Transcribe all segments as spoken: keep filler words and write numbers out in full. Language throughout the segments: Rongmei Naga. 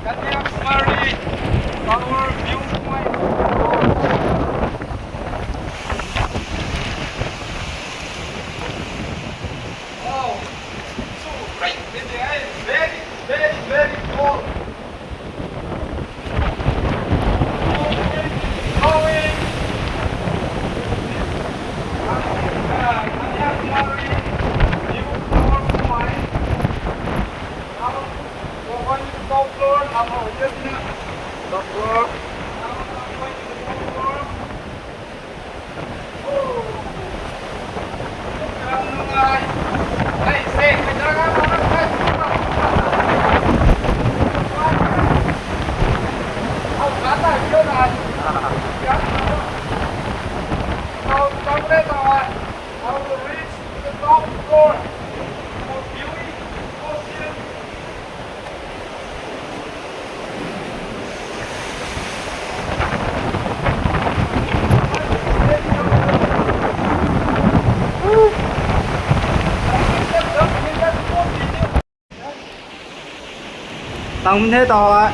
Kanyakumari, our viewpoint. Wow, so great, very, very, very cold. Cold wind blowing. Uh, Kanyakumari, view powerful. Now, we're going to the top floor. Now, we're just in the top floor. Now, we're going to the top floor. Oh. Hey, say, hey, how, how, how, how to reach to the top floor for viewing ocean. Tang the tau ai.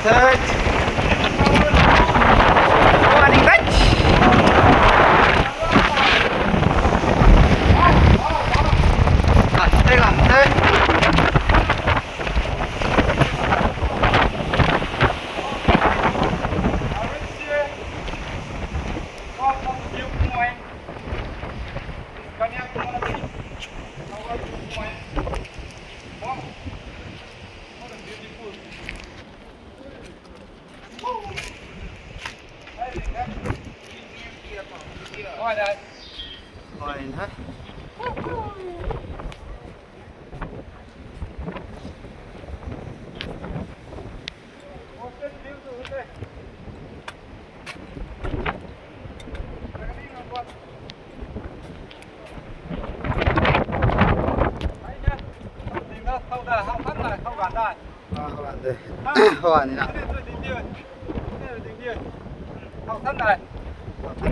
Third. Running touch. Ah, third, third. Kanyakumari, our viewpoint. Wow, what a beautiful. Why that? Why, huh?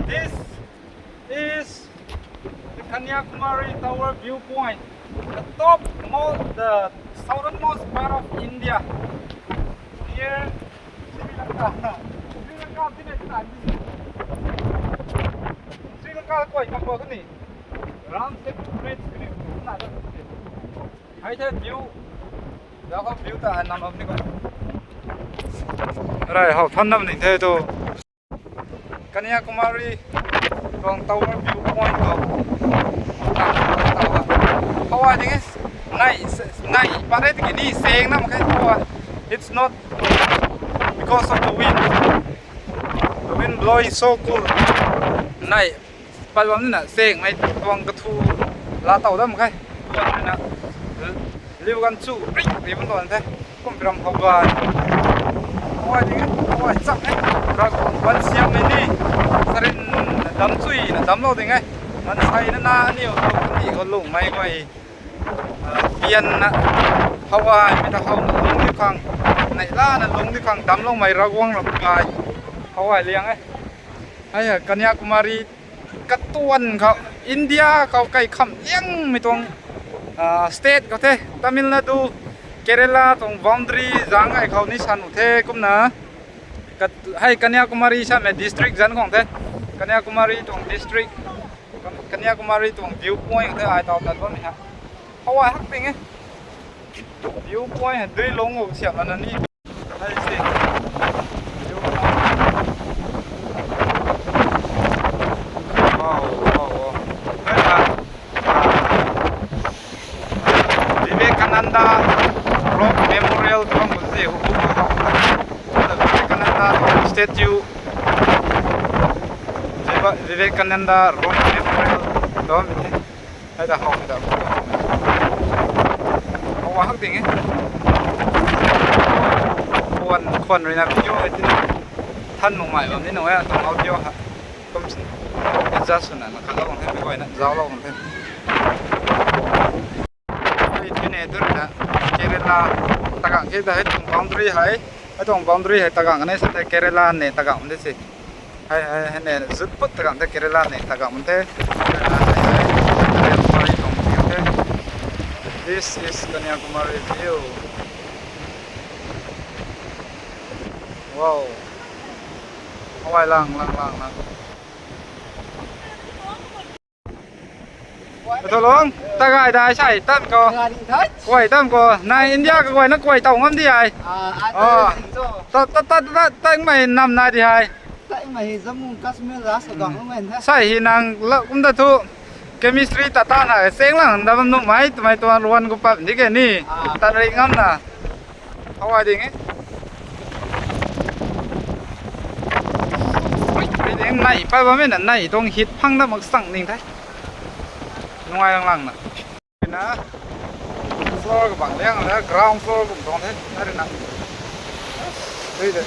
This is the Kanyakumari Tower viewpoint, the topmost, the southernmost part of India, near Sri Lanka. Sri Lanka, Sri Lanka koi kam bo kani. Ram Setu Bridge kani. Hai the view. Dak khou view ta nam nam ni ko. Rai hau than nam ni the tu. Kanyakumari tuang tower view point khou. How I think is nai nai pare tiki ni seng na makai how. It's not because of the wind. The wind blowing so cool. Nai pat bam ni na seng mei tuang kathu la tau dam kai. Tuang na liu gan chu rik rik bam tuang the. Kum ram hau ga. How I think how I chak eh. Rak ban siam mei ni. Sarin dam chui na dam lo ding eh. Man sai na na ni o ni ko lung mei koi. Pian na how ai mei ta how na lung di khang, nai la na lung di khang dam lou mei Ravguangc ram kai. How ai liang e. Hai Kanyakumari katuan khou India khou kai kham liang mei tuang state khou the, Tamil Nadu, Kerala tuang boundary zang ai khou ni san u the kumna. Hai Kanyakumari samei district zan khang the. Kanyakumari tuang district, Kanyakumari tuang view point the ai tau tat bam ni ha. How ai hak ting e. View point ha dui lung u siam na ni. Hai si. View point. Wow, wow, wow. Hai ha. Vivekananda Rock Memorial tuang buzi hu hu ha. Vivekananda statue. Viva-, Vivekananda Rock Memorial tuang mi the. Hai da hau da. Hau hak ting e. Khwan, khwan rui na video hai tin. Than mung mai bam ni nung e, tuang audio ha. Kum sin. Adjust swna na khat lou bam the, mei guayna zauc lou bam the. Hei thin e tu rui na Kerala tagang ke ta hei tuang boundary hei. Hei tuang boundary hei tagang ne sa the Kerala ne tagang de si. Hei, hei, hei ne zut put tagang the Kerala ne tagang de. Kerala hei, hei, hei, hei, tuang view the. This is Kanyakumari view. Wow. Awai lang, lang, lang, lang. Tho long, ta gai dai sai tan ko. Kuai tan ko. Nai India ka kuai na kuai tau ngam di ai. Ah, ah, Oh. Ta, ta, ta, ta, ta, ta, mai nam na di hai. Sai hi nang la kum da thu chemistry ta ta na seng lang da bam nuh mai, twmei tuang luan gu pap di ke ni. Ah. Tan rei ngam na. How ai ding e. Ai ding nai pa bam e na, nai tuang hit phang da mak sang ning the. Nungai lang lang na. Na floor ka bang liang na, ground floor kum tuang the. Ari na. Tui de.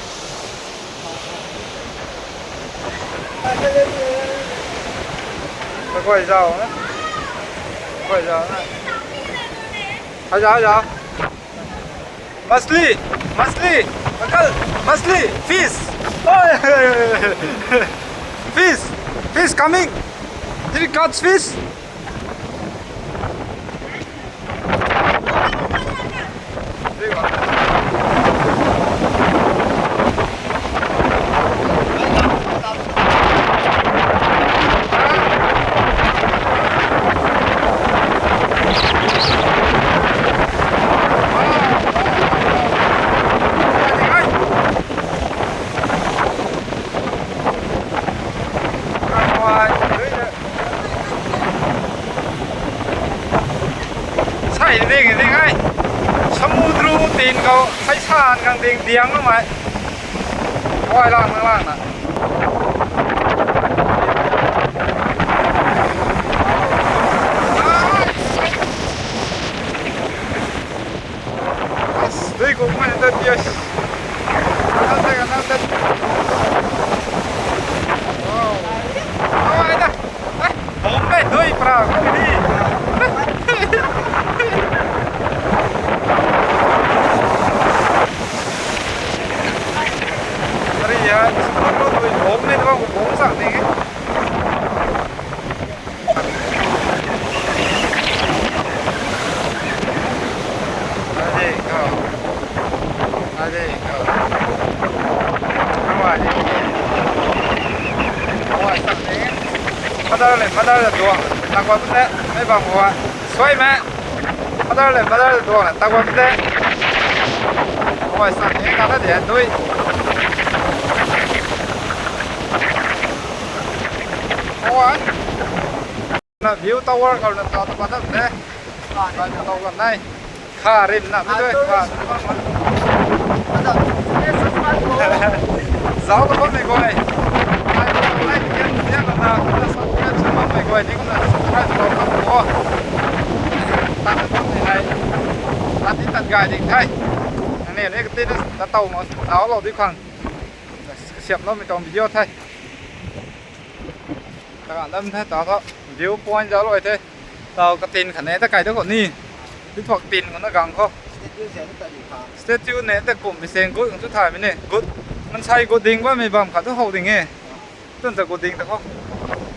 Ka koi zau na. Koi zau na. Hai zau, hai zau. Masli, masli, uncle, masli, fish. Oi, fish, fish coming. Did you catch fish? Sai ding ding ai. Samudru tin khou sai san khang ding diang lumei. Oi lang lang lang na. As, dui kum mai ta ti as. Another, another. Wow. Oh, ai da. Ai, bom pe dui pra ko ni. Ari ya, dui bom ni, bom sa ni. Mother le, mother le duang, takwa pute, mei bang hua, suai me. Mother le, mother le duang le, takwa pute. Hua sa ni ka na de dui. Hua. Na view tower khou na ta ta pa ta de. Ah, na ta kan nai. Kha rim na mi dui kha. Zau ta pa mei guay. Ai, ai, ai, ai, na, na subscribe sa pa mei guay ni kumna subscribe sa pa ko. Ta ta pa mei hai. Ta ti tat gai ding thai. Ani ni ka ti na ta tau ma zau lo di khang. Siam lo mei tong video thai. Ta kan dam the, ta tho. View point zau loi the. Tau katin khat ne, ta kai da khou ni. Di thuak tin khou na gang khou. Statue ne, ta kum mi seng gut khang chu thay mi ne. Gut. Mansei gut ding ba mi bam khat tu how ding e. Tun ta gut ding ta khou.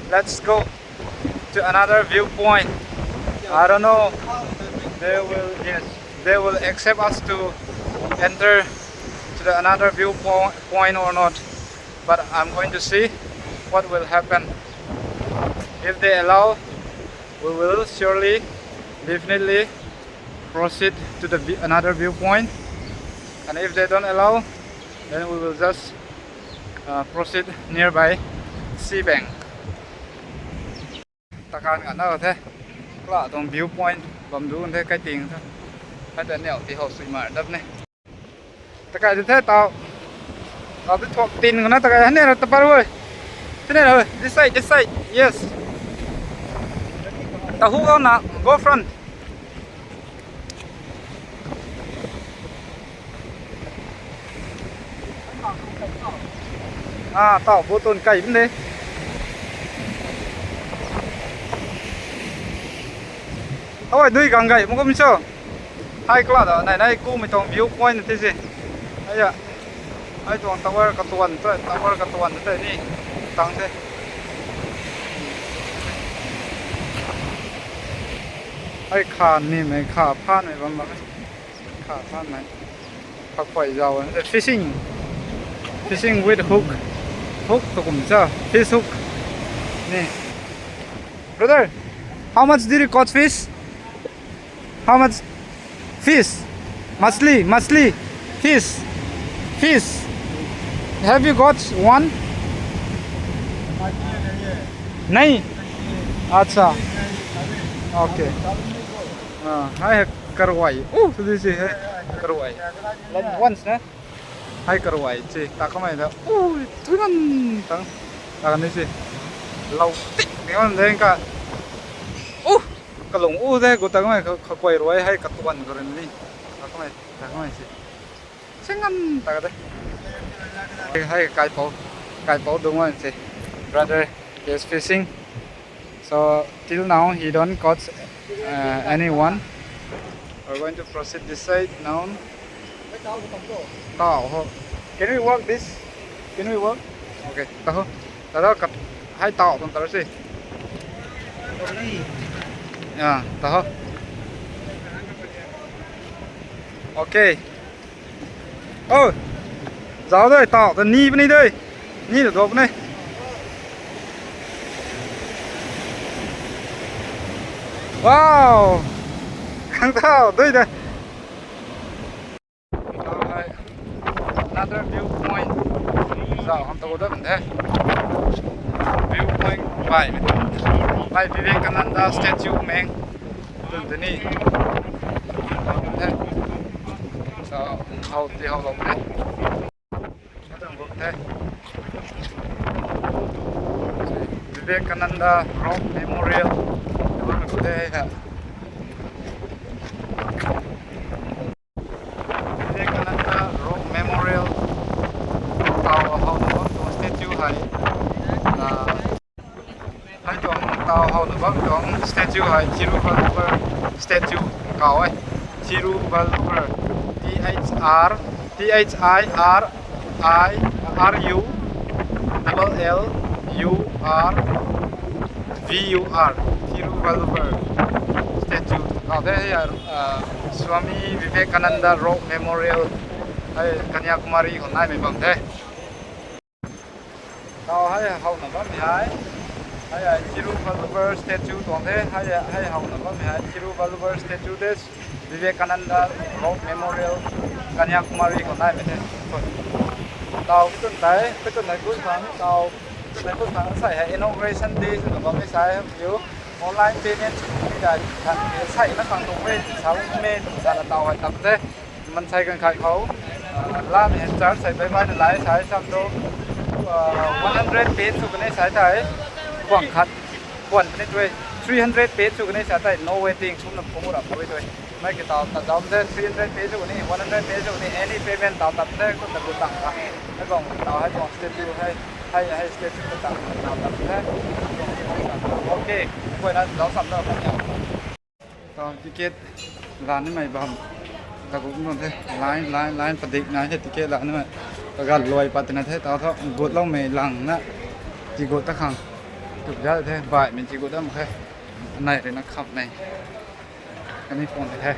Let's go to another viewpoint. I don't know. They will, yes, they will accept us to enter to the another viewpoint or not. But I'm going to see what will happen. If they allow, we will surely, definitely proceed to the vi-, another viewpoint. And if they don't allow, then we will just, uh, proceed nearby sea bank. Ta kan kan na the. Kla tuang view point bam du the kai ting the. Hai ta neo ti how sui mar dap ne. Ta kai the tau. Tau ti thuak tin khou na ta kai ne ra ta par hui. Ti ne ra hui. This side, this side. Yes. Ta hu gau na, go front. Ah, tau bu tun kai bun de. Oi, dui gang gai, mu kum cho. Hai kla da, nai nai ku mi tong view point ti si. Aya. Ai tuang tower ka tuan, tower ka tuan te ni. Tang te. Ai kha nimei kha phanmei bam bam. Kha phanmei. Kha kuai zau. Fishing. Fishing with hook. Hook tu kum cha. Fish hook. Ni. Brother, how much did you catch fish? How much fish? Machli, machli, fish, fish. Have you got one? नहीं। अच्छा। Okay। हाँ, hai hai karwai. Uh, this is hai karwai. Like once na. Hai karwai chi ta kamei da. Uh, thunan tang. Ta ni chi. Lau tik ni on deng ka. Uh, kalung uh de gu ta kamei kha kuai ruai hai katuan karin ni. Ta kamei, ta kamei chi. Sengan ta ka de. Hai kaipou, kaipou dung on chi. Brother is fishing. So till now he don't catch uh, anyone. We're going to proceed this side now. Tau ho. Can we walk this? Can we walk? Okay. Tau ho. Tau ho kat. Hai tau tang tar si. Ya, tau ho. Okay. Oh, zau dei, tau ta ni puni dei. Ni ta dok puni. Wow. Khang tau dei dei. Another viewpoint. Zau ham tau dei bam the. Viewpoint bai. Bai Vivekananda statue meng. Tun tuni. He. Sa hau ti hau lou the. He. Vivekananda Rock Memorial. He. Vivekananda Rock Memorial. Tau hau na bam tuang statue hei. Na, hei tuang tau hau na bam tuang statue hei Thiruvalluvar statue kau e. Thiruvalluvar. T H R, T H I R I R U double L U R V U R, Thiruvalluvar statue. Kau the, hei, uh, Swami Vivekananda Rock Memorial, hei, Kanyakumari khou naimei bam the. Tau hei hau na bam hei, hei, hei, Thiruvalluvar statue tuang the, hei, hei, hau na bam hei, Thiruvalluvar statue the. Vivekananda Rock Memorial, Kanyakumari khou naimei the. Tau ki tun tei, ki tun tei kun thang, tau ki tun tei kun thang sai hei inauguration day sw na bam e sai hei view. Online payment sw ni dai kan sai na khang tuang e, sa bam e, sa na tau hei tam the. Mansei kan khai khou, ah, lam hei charge sai bai bai na lai sai sam tu, ah, one hundred pay sw kan e sai tei, kuang khat. Kuan puni tui, three hundred pay sw kani sa tei, no waiting, sum na phung rap pui tui. Mei ki tau ta zam de, three hundred pay sw kani, one hundred pay sw kani, any payment tau tat the, kum ta gu tang ta. Hei bang tau hei bang statue hei, hei, hei statue ta tang tau tat the. Okay, koi na zau sam da kan ya. Tau ticket la nimei bam. Ta gu kum the, line, line, line padik na the ticket la nimei. Kagal luai pat na the, tau tho, gut loumei lang na. Ti gut ta khang. Tuk ja the, baihmei ti gut dam khe. Nai rui na khap nei. Kani phone the.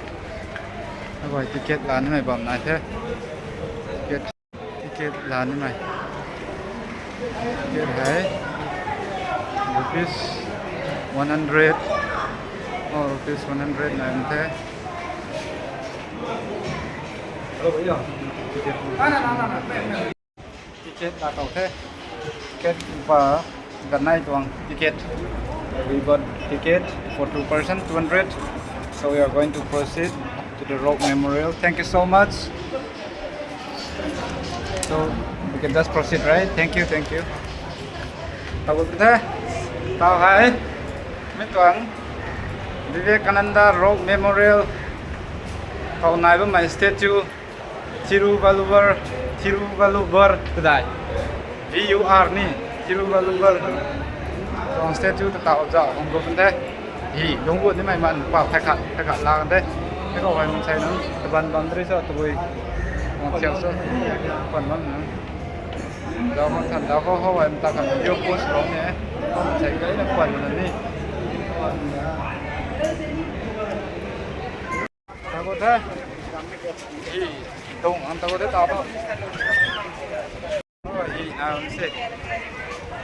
Agoi ticket la nimei bam nai the. Ticket, ticket la nimei. Ticket hei rupees one hundred. Oh, rupees one hundred nai the. Hello, भैया। Ticket. Ticket la kau the. Ticket pa ganai tuang ticket. We bought ticket for two person, two hundred. So we are going to proceed to the Rock Memorial. Thank you so much. So we can just proceed, right? Thank you, thank you. Tau the. Tau hei. Mi tuang Vivekananda Rock Memorial. Khou nai bammei statue. Thiruvalluvar, Thiruvalluvar kadai. V U R ni, Thiruvalluvar. Tuang statue ta tau zau hong gu kan the. Hi, lungc gu nimei man pa thai khat, thai khat la kan the. Hei khou hei mansei nunc, taban bam dri so, tabui. Wang thiau so, pan bam na. Zau hong than, zau hou hou hei mata khat video post lou ni. Mansei kai na pan na ni. Hi, dung ang taw de ta ba. Hi, na se.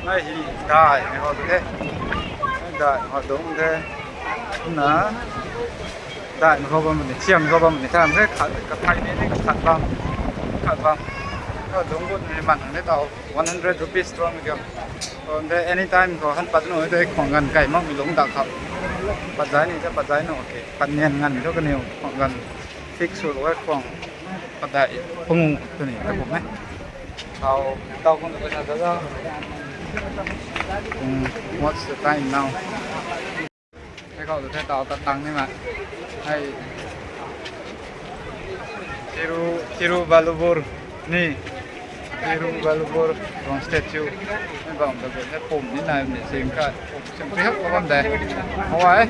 Nai hi, dai, mi ho de. Dai, ho dung de. Na. Dai, mi ho bam ni, siam ho bam ni, tham se, khat, khat thai ni, khat bam. Khat bam. Dung gut ni man ni taw. One hundred rupees tuang ni kiu. Kon de anytime khou han pat nu de khwang ganv kai mak mi lungc dak khou. Pat zai ni ta pat zai nu, okay. Pat nian nganv tu kaniw khwang ganv fix sw lu e khwang pat dai pangu tu ni ta kum e. Tau, tau kum tu paisa ta za. Hmm, what's the time now? Hei khou tu the tau tat tang ni ma. Hei. Thiru, Thiruvalluvar ni. Thiruvalluvar tuang statue. Hei bam ta bu the pum ni nai ni sing ka. Sing pi hak bam de. Hawai.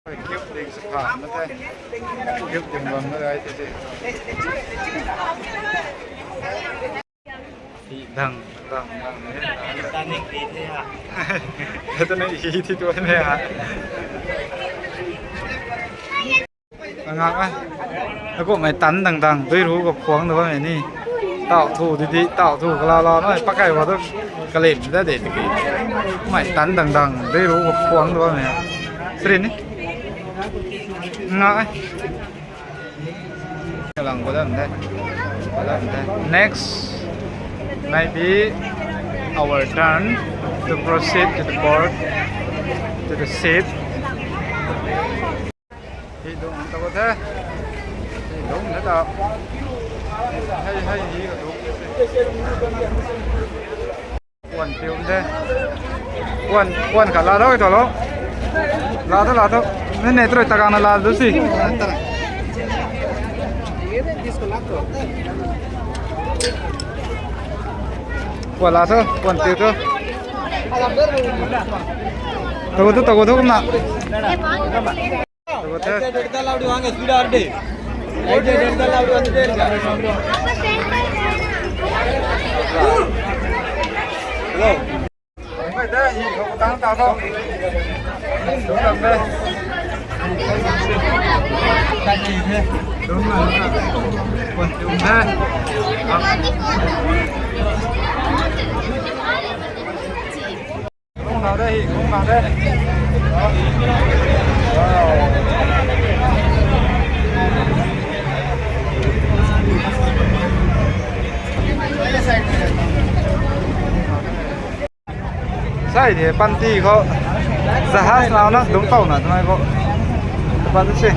Hei, cube ding sa pha na the. Cube ding bam na gai the si. Hi dang, dang, dang, ni. Titanic hi the ha. Titanic hi thi tu ne ha. Ngak e. Akumhmei tan dang dang, dui ru khou phuang da bammei ni. Tau thu di di, tau thu kala la na, pakai wa tu kalim da de tiki. Mei tan dang dang, dui ru khou phuang da bammei. Sri ni. Ngak e. Kalang ko dam de. Ko dam de. Next, maybe our turn to proceed to the board, to the ship. Hi dung ta ko the. Hi dung na ta. Hei, hei, hi ka dung. Kuan piu the. Kuan, kuan kha la tho, tho lo. La tho, la tho. Ni ne troi ta gang na la du si. Kuan la tho, kuan piu tho. Tho, tho, tho, tho, kumna. Sai de panty khou jahaz nau na dungc tow na twmei khou. Tapa tu si.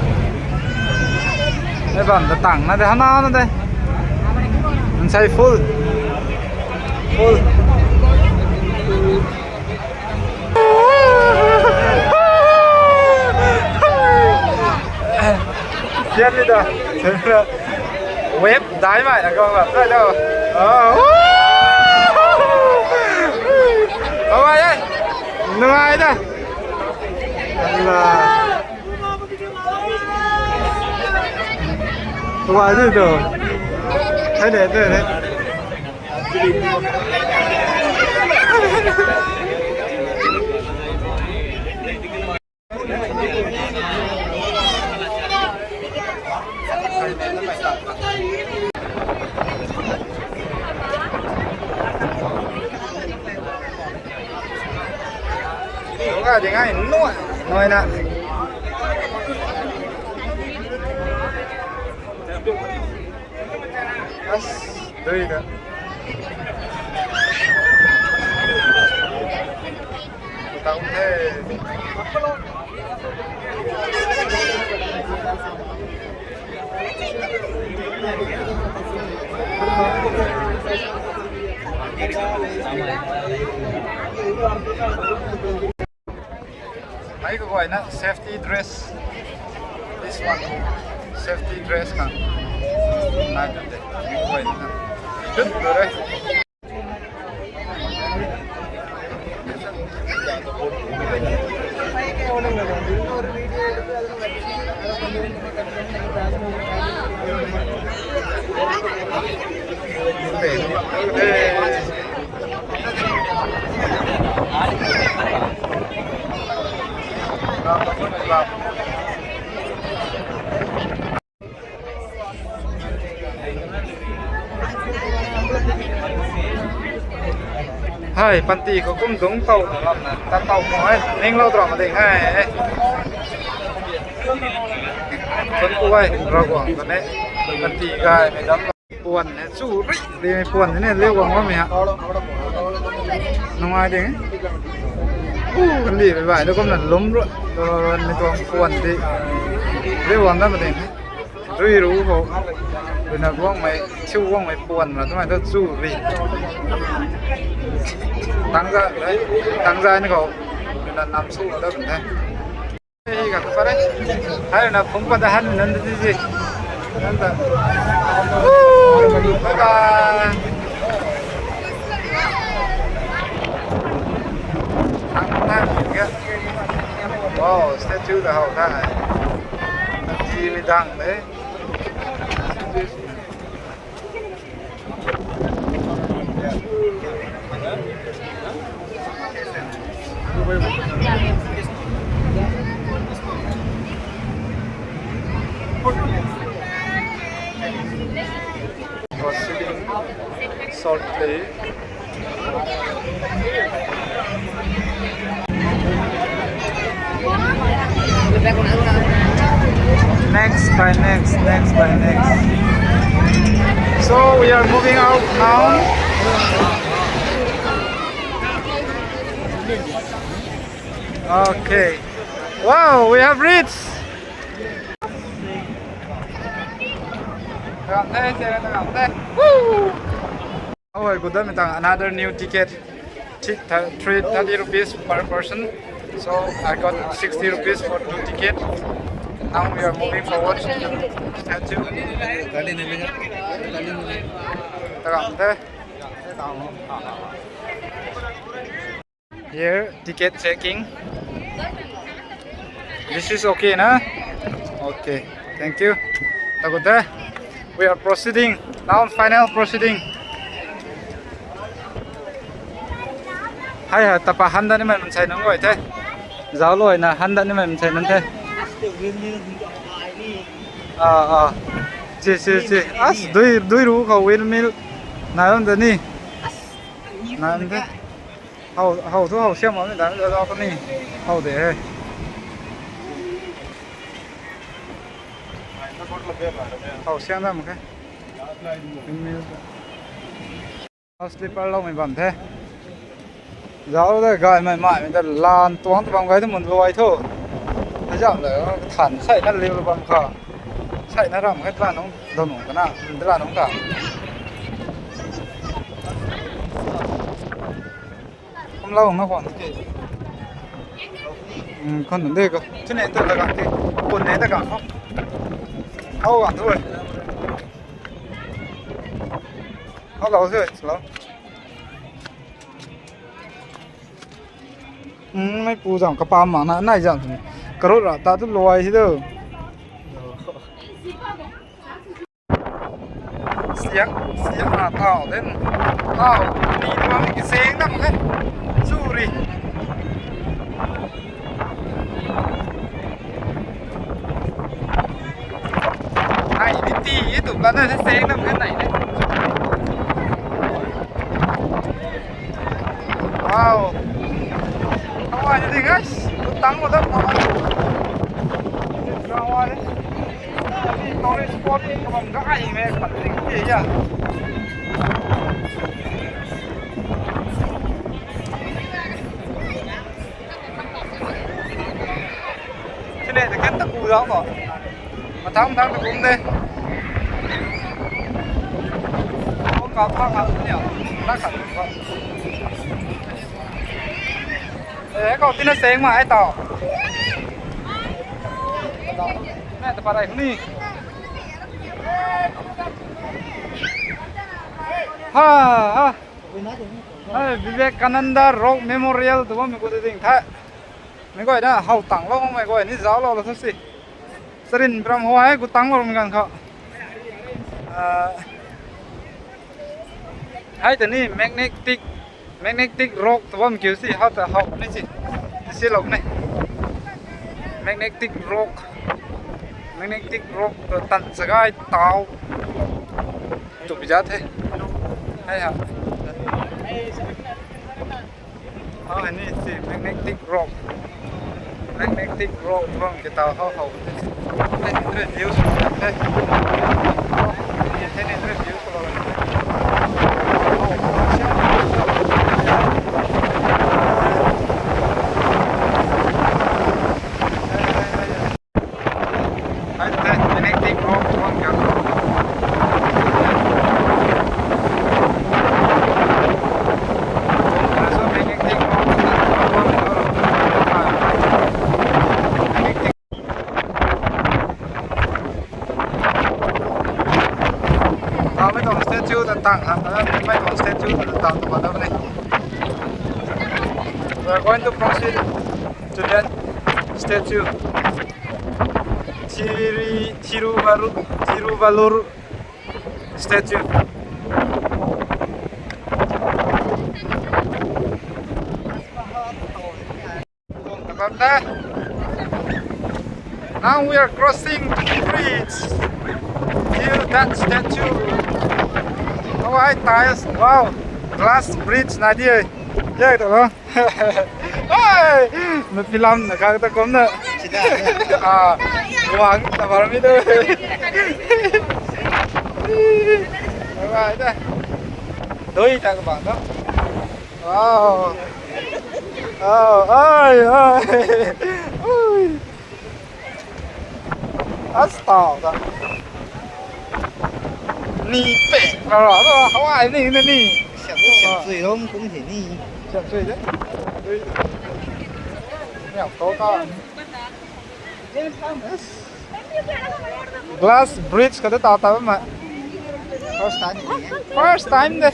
Ei bam ta tang na de, hana na de. Nsai full. Full. Sian ni ta. Wave dai mai na kong la. Dai dau. Ah. Bye bye, eh. Nungai da. Allah. Bye bye, tu. Hai de, tu de. Ka ding ai nuai, nuai na. As, dui da. Tau the. Ai ka guay na safety dress. This one. Safety dress kan. Nai kan de. Guay na. Dut dut re. Hai, panty khou kum dungc tow lam na, ta tow khou hai, ninglou drama ding hai. Chun ku hai, Ravguangc ta ne, panty gaymei dam. Puan ne, chu ri, ri mei puan ne, liu guang bammei ha. Nungai ding. U, kan di bai bai, da kumna lum ru, ru, ru, mei tuang puan di. Liu guang dam ding. Rui ru khou, rui na guangmei, chiu guangmei puan na, twmei ta chu ri. Tang za, tang za ni khou, rui na nam su da bun the. Hei, ka ta pare. Hai na phung pa da han nan da di ji. Nan da. Woo! Bye bye. Tang na, ya. Wow, statue da how ta. Ji mi dang de. Short play. Next by next, next by next. So we are moving out now. Okay. Wow, we have reached. Woo! Oh, I got them another new ticket. Three thirty rupees per person. So I got sixty rupees for two ticket. Now we are moving forward to the statue. Taram the. Here, ticket checking. This is okay, na? Okay, thank you. Tagude, we are proceeding. Now, final proceeding. Hai hai, tapa handa ni mai mansei nunc goi the. Zauc lou na handa ni mai mansei nunc the. Ah, ah. Chi, chi, chi. As, dui, dui ru khou windmill. Nai bam da ni. Nai bam the. How, how thu how siam bam da, da, da, ni. How de he. How siam da mak khe. Windmill. Slipper loumei bam the. Zauc da gaymei maimei ta lan tuang ta bam gai tu mun luai thu. Hei zauc da than sai na liu bam kha. Sai na ram khe tla nung, dau nung kana, tla nung ta. Kum lau na khwan ki. Khwan de ko. Chine ta la kan ki. Kun ne ta kan ko. Hau kan thu. Hello, hello. Mei pu zam kapam mak na, nai zam. Karut ra ta tu luai si tu. Siak, siak na tau den. Tau, ni tuang ki seng dam khe. Churi. Ai, ni ti, i tu la na se seng na mei nai ne. Wow. How are you doing, guys? Tang mo da. How are you? Tourist spot ni kabang ga ai me pat ring ti ya. Chile ta kan ta ku zau ko. Mathang mathang ta kum de. Ko ka pha ka ni a. Na ka ko. Eh, kau tina seng ma ai tau. Na ta parai ni. Ha ha. Hey, Vivekananda Rock Memorial tu bam mi ku ding the. Mi guay na how tang lou mei guay ni zauc lou lou thu si. Sarin pram huai ku tang lou mi gan kha. Ah, hai ta ni magnetic, magnetic rock tu bam kiu si, how ta how ni si. Si lou ni. Magnetic rock. Magnetic rock tu tan chagai tau. Tu pi za the. Hai ha. How ni si magnetic rock. Magnetic rock bang ke tau how how. Hey, ni review. Hey, ni review. Mei tuang statue ta tang ha, mei tuang statue ta tang ta bam ni. We are going to proceed to that statue. Thiri, Thiruvaru, Thiruvalur statue. Now we are crossing the bridge. View that statue. Oh, I tiles. Wow. Glass bridge na di. Yeah, to. Hey, na film na kak ta kum na. Ah, wang ta bar mi tu. Alright. Doi ta ka bang ta. Wow. Oh, ai, ai. Ui. As tau ta. Ni pe. Ra ra ra. How ai ni ni ni. Siam siam sui hom kum thi ni. Siam sui de. Ni ang to ta. Glass bridge ka ta tau ta ma. First time. First time de.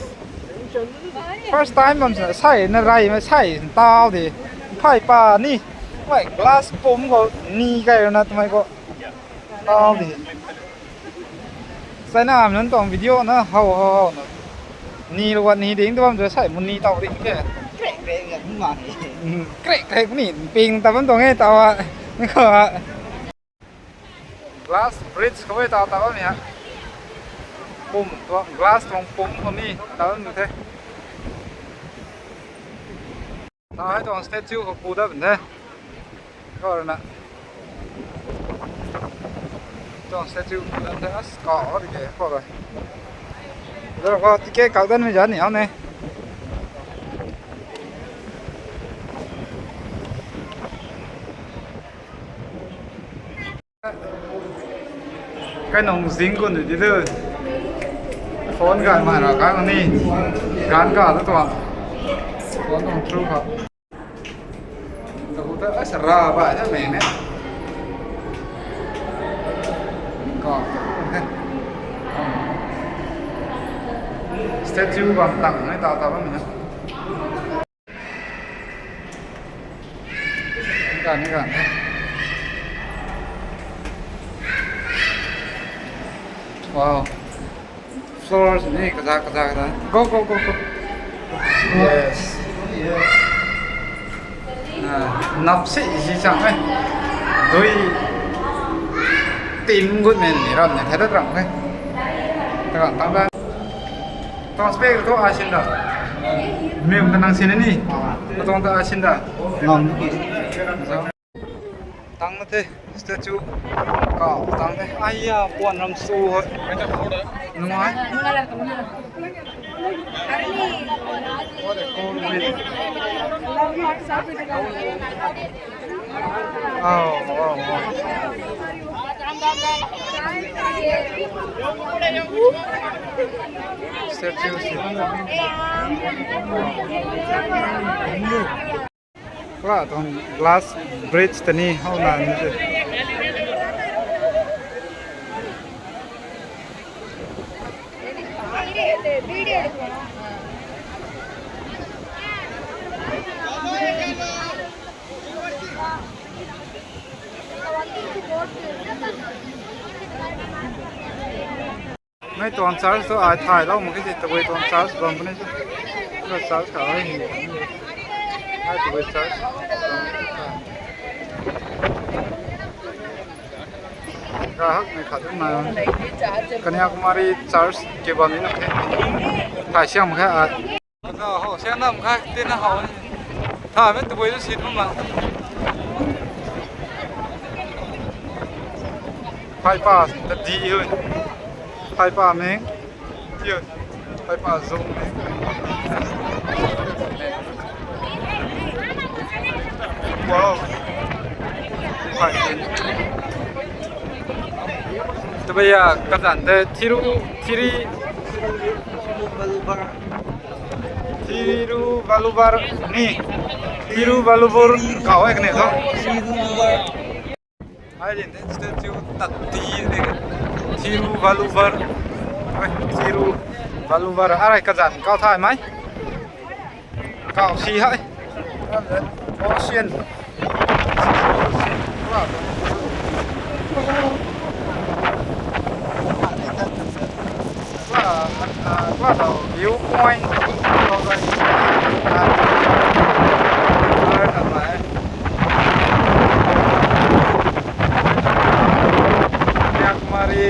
First time bam sa sai na rai ma sai tau de. Phai pa ni. Mai glass pum ko ni kai na tumai ko. Tau de. Sai na am nan tong video na how how how na. Ni lo wat ni ding tu bam sa sai mun ni tau ding ke. Krek krek ni ping ta bam tong e tau a. Ni ko a. Glass bridge khou ta ta bam ni ha. Pum tuang glass tuang pum khou ni ta bam the. Ta hei tuang statue khou pu da bam the. Khou rui na. Tuang statue pu da bam the. As ka ho di ke khou rui. Dor khou ticket kak dan mei zan ni hou ne. Kai nung zing kun di tu. Phone gan ma ra kang ni. Gan ka tu tuang. Phone nung through kha. Tu ta ai sara ba ja mei ne. Ka. Statue bam tang ne ta ta bam ne. Kan ni kan. Wow. Floors ni kaza kaza kaza. Go go go go. Yes. Yes. Ah, nap si si chang eh. Dui tim gut men ni ram ne thada ram eh. Ta tang da. Tang spek tu asin da. Mem ta nang sin ni. Tang ta asin da. Nang ni. Tang na the statue. Ka tang the. Aiya, puan ram su ho. Nungai. What a cool view. Oh, oh, oh. Statue si. Pura tuang glass bridge ta ni how na ni te. Mei tuang church tu ai thay lou mak ke si, tabui tuang church bam puni si. Tuang church kha ai hi. Ai tabui church. Ka hak mei khat na. Kanyakumari church ke bam ni na the. Thay siam kha ai. Ho, siam nam kha, tina ho. Ha, mei tabui tu sit bam ma. Phaipa ta di hui. Phaipa meng. Ti hui. Phaipa zung meng. Wow. Phai. Tabui a kazanc tei Thiru, Thiri, Thiruvalluvar ni. Thiruvalluvar kau e kani tho. Ai din tei statue tat di de. Thiruvalluvar. Ai, Thiruvalluvar. Arai kazanc kau thay mei. Kau si hei. Ocean. View point. Kanyakumari.